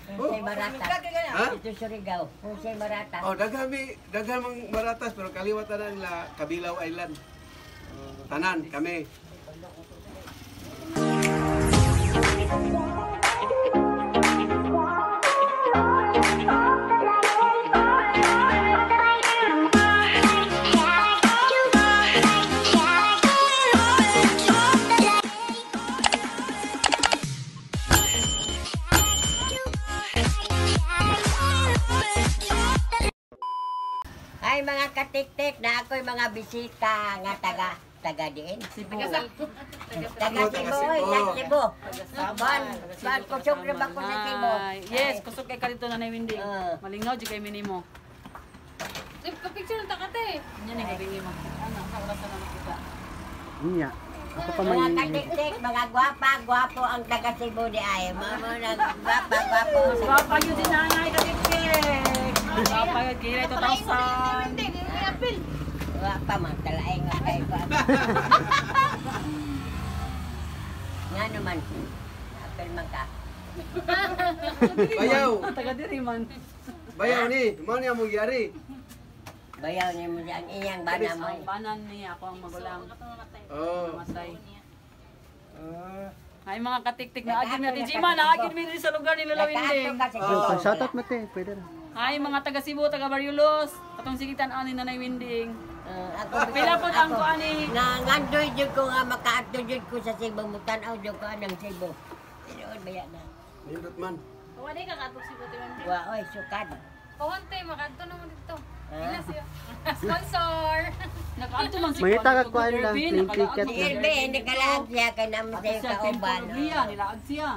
Jose Marata. Ha? Dito Surigao. Jose Marata. Oh, daghan mi, daghan mang Maratas pero kaliwat tanan nila Kabilaw Island. Tanan kami. Ay mga katiktik na ako'y mga bisita nga taga taga diin. Cebu. Taga Cebu, oy, taga Cebu. Ban, ban kusog na ba ko sa Cebu? Ay, yes, kusog kay ka dito Nanay Winding. Ah. Malingnaw jud kay minimo. Picture ng takate. Nya ni gabi mo. Ano, sa oras na makita. Niya. Ako pa Mga man. katiktik, mga gwapa, gwapo ang taga Cebu di ay. Mga mga gwapa, gwapo. Mas gwapa yun si Nanay katiktik. Gwapa yun, kira 2,000. Hindi, hindi apil. Gwapa man, talaing nga kay gwapa. Nga naman, apel man ka. Bayaw, Taga diri man. bayaw ni, mao ni among gyari. Bayaw ni mo ang iyang bana mo. Ang banan niya ako ang magulang. Oh. Namatay. Ah. Ay mga katiktik na agin mi Ate Jima, naagin mi diri sa lugar ni Lola Winding. Nakaadto ka sa Oh. Cebu. Shoutout mo te, pwede na. Ay mga taga Cebu, taga Barriulos, atong sigitan ani Nanay Winding. Ako, Pila pod ang kuan ni Na ngandoy jud ko nga makaadto jud ko sa Cebu, mutan-aw jud ko anang Cebu. Tinuod ba yan na? Nindot man. Wala ka katok si Buti man. Wa oy sukad. Pawante, makadto naman dito. Ha? Ila siya. Sponsor. Nakaadto man si Mangita ka Kuan, kuan lang, Irvin, plane nakalaag ticket Si si lang. Irvin nagkalaag siya kay naman Ato sa siya kauban. Tempo nilaag siya.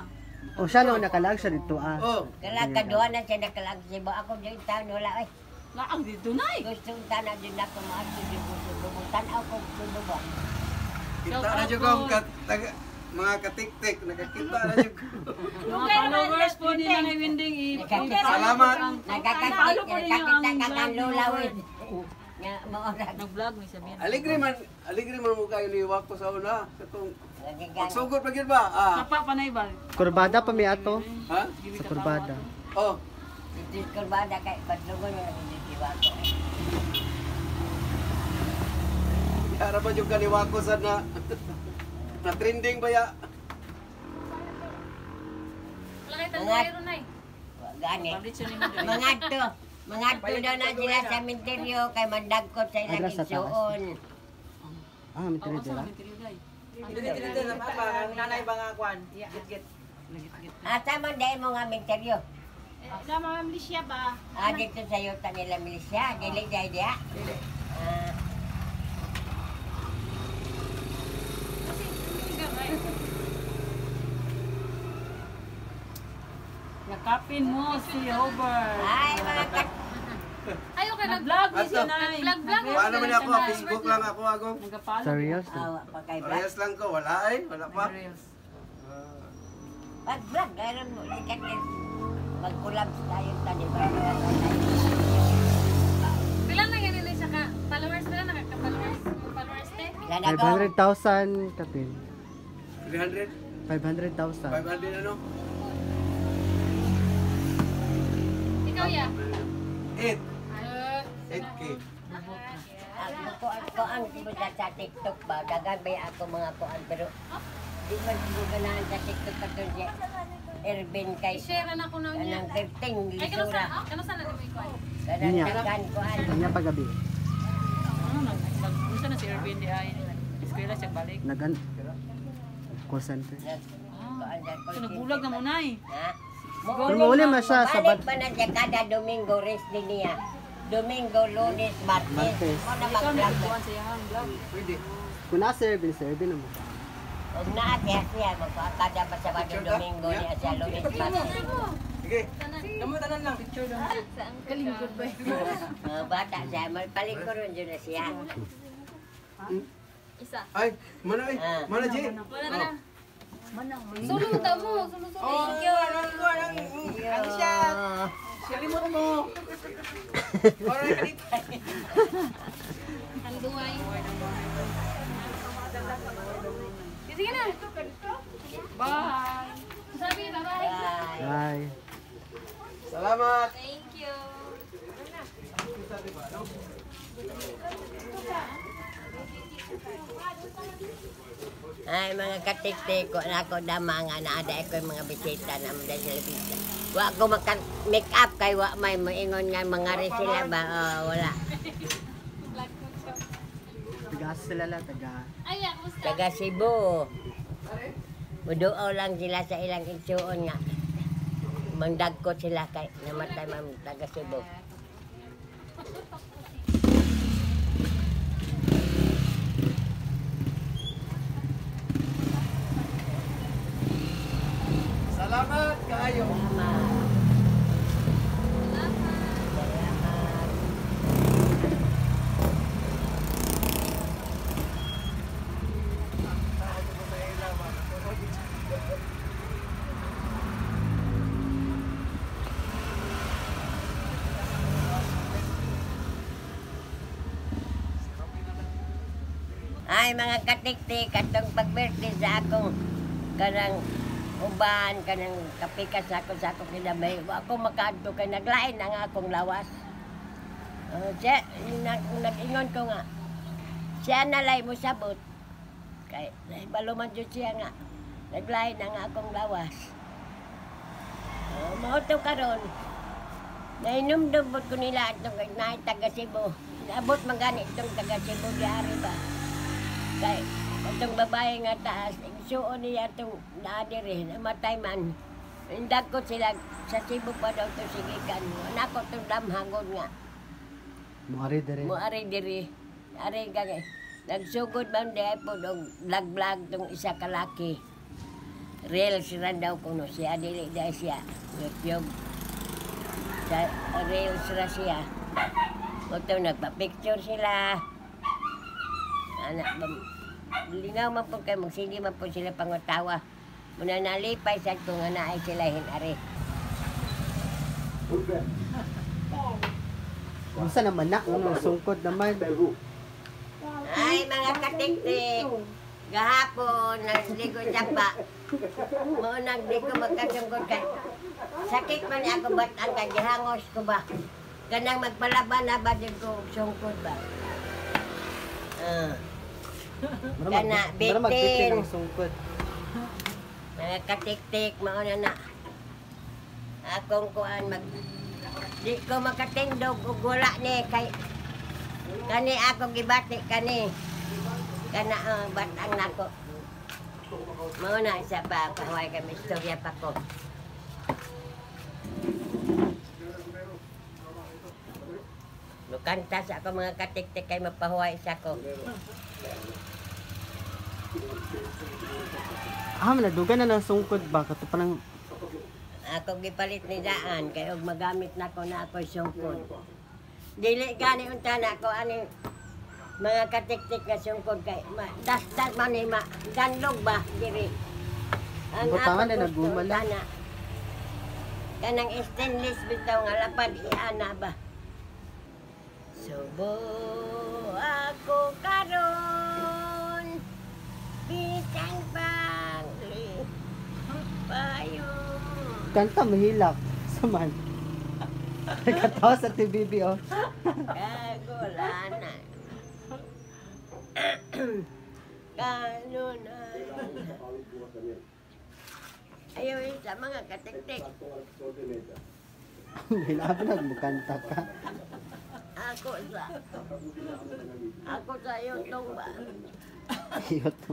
O siya no, nakalag siya dito ah. Oh, Kalag kaduha na siya nakalag sa Cebu. Ako jud taon wala oy. Laag dito nay. Gusto ta na jud nako maadto jud ko sa Cebu. Mutan-aw ko sa Cebu ba. kita na jud ko taga, mga katiktik, nakakita na jud ko. Mga followers po ni Nanay Winding i Salamat. Follow po ninyo ang Nakakita ka vlog kang ni Lola Robert. oy. Nga maorag. Nag-vlog may sabihin. Aligre man mo kayo ni Wako sa una. Katong Nagigang. pagsugod pa gyud ba? Ah. Kapa pa nay ba? Kurbada pa mi ato. Ha? Sa kurbada. Oh, Dito kurbada kay badlungon na nagdidiwa ko. yara ba jud ka ni Wako sa na na trending ba ya? Wala kay tanong nay. Wa gani. Palit siya ni mo. Mangadto. Mangadto daw na sila sa menteryo kay mandagkot sa ilang Adra sa taas. igsuon. Ah, may tira dira. Dili dili sa papa, ang nanay ba nga kwan? Git-git. Asa man dahil mo nga menteryo? Sa mga milisya ba? Ah, dito sa yuta nila milisya. Dili dahil diya. Ah, Yakapin mo si Hobart. ay, mga kat... Ay, okay. Nag-vlog ni si Ato. Nay. Nag-vlog. Paano man ako, Facebook lang ako ako. Nagapalo. Sa reels na. Ah, pagkay vlog. Parehas lang ko, wala ay, wala pa. Reels. Pag vlog, gano'n mo. Ikat Mag-collabs tayo tani ba? Pila na ganun siya ka? Followers pila na ka? Followers? Followers te? Ilan ako? 500,000 kapin. 300, 500,000. 500 ano? Ikaw ya? 8, Ah, 8K. Ako ko ang sibuta sa TikTok ba? Dagan ba ako mga kuan pero di man siguro ganahan sa TikTok katong si Ervin kay I-share na ko na niya. kanang 15 Ay, kano lisura. sa? Kano sa na mo ikaw? Kanang Niya. dagan kuan. Kanya pagabi. Ano nag unsa na si Irvin di ay? Eskwela siya balik. Nagan call center. Kuan sa So nagbulag na mo nay. Ha? Pero mauli man siya sa Balik pa na siya kada Domingo rest din niya. Domingo, Lunes, Martes. Martes. Mo na Ikaw mag-vlog. nagkuan sa iyang vlog. Pwede. Kung na serving, serving na mo. Ug naa siya siya magkuan kada pa Sabado, Picture ka? Domingo niya siya Lunes, Martes. Sige. Kamu tanan lang picture daw. Mga bata siya, malpalikuro dyan na siya. Isa. Ay, mana ay, Ah. mana G. Wala na. Sulo ta mo. Sulo sulo. Thank you. Anong kuan ang ang shot. Kalimot mo. Oray kalipay. Ang duway. Sige na. Bye. Sabi, bye-bye. Bye. Bye. Salamat. Thank you. Ay, mga katiktik ko na ako dama nga naada ko yung mga bisita na mga sila bisita. Wa ko maka make up kay wa may moingon nga mga rin sila ba? Oh, wala. Vlog ko siya. Taga sila la, taga. Ay, ah, kumusta? Taga Cebu. Muduaw lang sila sa ilang igsuon nga. Mandagko sila kay namatay man taga Cebu. Salamat kaayo. Salamat. Salamat. Ay, mga katiktik, atong pag-birthday sa akong kanang uban, kanang kapikas ako sa akong kinabay. Wa ako makaadto kay naglain ang akong lawas. Siya, nag-ingon ko nga, siya nalay mo sabot. Kay, balo man jud siya nga, naglain ang akong lawas. Mao to karon. Nainumdum ko nila atong naay taga Cebu. Abot man gani itong taga Cebu diari ba. Kay itong babae nga taas, igsuon niya itong naadiri, namatay man. Indag ko sila sa Cebu pa daw to sigikan. Nako itong damhagon nga. Muari dere. Mo ari diri. Ari gani. Nagsugod man di ay po og vlog-vlog tong isa ka laki. Reels ra daw kuno siya dili dai siya. YouTube. Sa reels ra siya. Oto nagpa-picture sila. Anak ba, lingaw man po kayo, magsige man po sila pangutawa. Muna nalipay sa kung nga naay sila hinari. Unsa naman na, ano, sungkod naman. Ay, mga katiktik, gahapon, nagligo pa. Maunang di ko magkasungkod kay. Sakit man ako ba't ang kagihangos ko ba? Kanang magpalaban na ba din ko og sungkod ba? Kana, Mara magbitin bitin. ang sungkod. Mga katiktik, mauna na. Akong kuan mag di ko makatindog og wala ni kay kani ako gibati kani kana batang nako. Mao na isa pa pahuway kami istorya pa ko. Mukanta sa ako mga katiktik kay mapahuway sa ko. Ah, nadugan na ng sungkod ba? Kato pa nang Ako gipalit ni daan kay og magamit nako na ako'y sungkod. Dili gani unta na ako ani mga katiktik nga sungkod kay ma, dasdas man ni ma ganlog ba diri. Ang Butangan ako na gusto nagumala. unta na. Kanang stainless bitaw nga lapad iana ba. Subo ako karon bisan pang payo. Kanta mahilak. Saman. Katawa sa TVB oh. Kagulana. Kanunay. Ayaw yun sa mga katiktik. Hilabi nagmukanta ka. Ako sa iyo tong ba. Iyo to.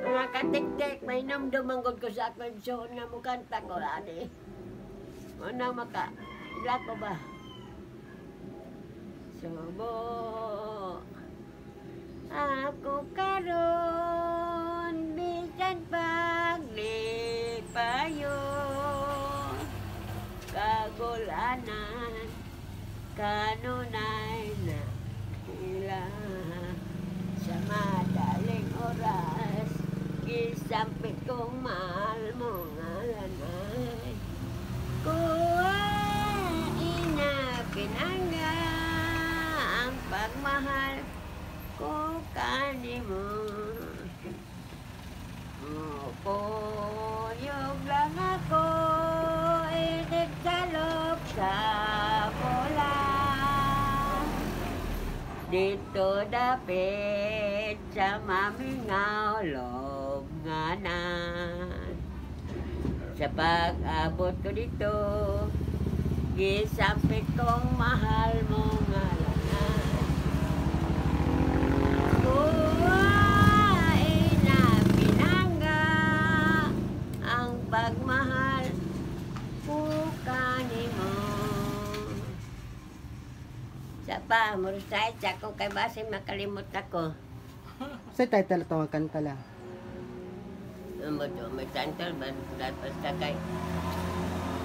Mga katiktik, may namdumanggod ko sa akong igsoon nga mukanta ko ani. Una maka, ila ko ba? Subo ako karon bisan paglipayo kagulanan kanunay na ila sa Gisampit kong mahal mo ngalanay. Kuwain na pinangga ang pagmahal ko kanimo. Mukuyog lang ako, inig salop sa bola. Dito dapit sa mamingaw lobnganan. Sa pag-abot ko dito, gisampit kong mahal mo ngalanan. Kuwain na pinangga ang pagmahal ko kanimo. Sa pa, murusay sa ko kay basin makalimot ako. Sa title ito nga kanta la. Mo to, may title ba basta kay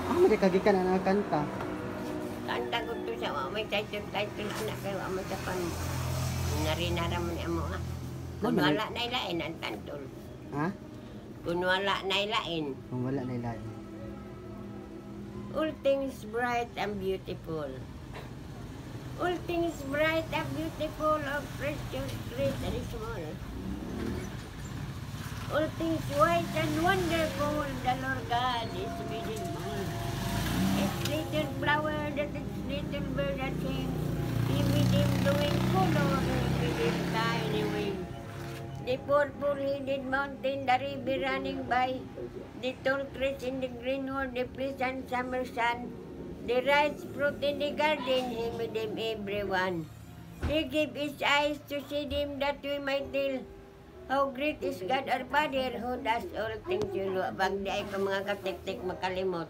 Ah, may kagikan na nga kanta. Kanta ko to sa wa may title title na kay wa man sa pan narinara man amo ah. Kung wala na ilain ang tantol. Ha? Kung wala na ilain, Kung wala na ilain. All things bright and beautiful. All things bright and beautiful, of precious, great and small. All things white and wonderful, the Lord God is made all. Its little flower that its little bird that sings, He made him doing color, He made him tiny wing. The purple-headed mountain, the river running by, the tall trees in the green wood, the pleasant summer sun, the rice fruit in the garden, He made them everyone. He gave his eyes to see them that we might tell how great is God our Father who does all things well. Bag di ay ko mga katiktik makalimot.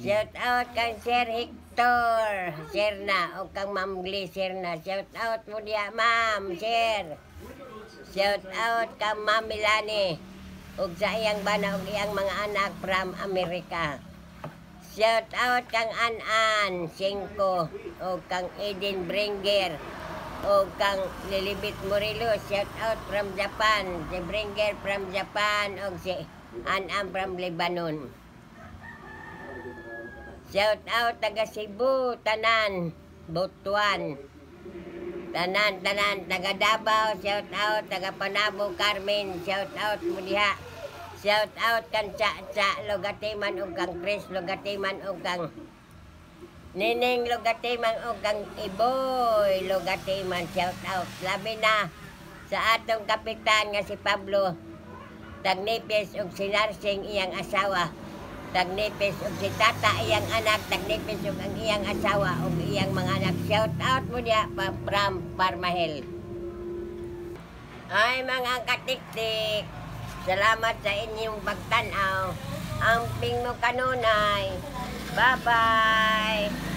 Shout out kang Sir Hector, Sir na, o kang Ma'am Glee, Sir na. Shout out mo diya, Ma'am, Sir. Shout out kang Ma'am Milani, ug sa iyang bana ug iyang mga anak from Amerika. Shout out kang An-An Cinco, ug kang Eden Bringer, ug kang Lilibit Morelos. Shout out from Japan, si Bringer from Japan, ug si An-An from Lebanon. Shout out taga Cebu, tanan, Butuan. Tanan, tanan, taga Davao, shout out, taga Panabo, Carmen, shout out mo diha. Shout out kan Cha Cha Logatiman ug kang Chris Logatiman ug kang Nining Logatiman ug kang Iboy Logatiman, shout out. Labi na sa atong kapitan nga si Pablo Tagnipis ug si Narsing iyang asawa. Tagnipis ug si Tata iyang anak, Tagnipis ug ang iyang asawa ug iyang mga anak. Shout out mo diha pa from Parmahel. Ay mga katiktik, salamat sa inyong pagtanaw. Amping mo kanunay. Bye-bye.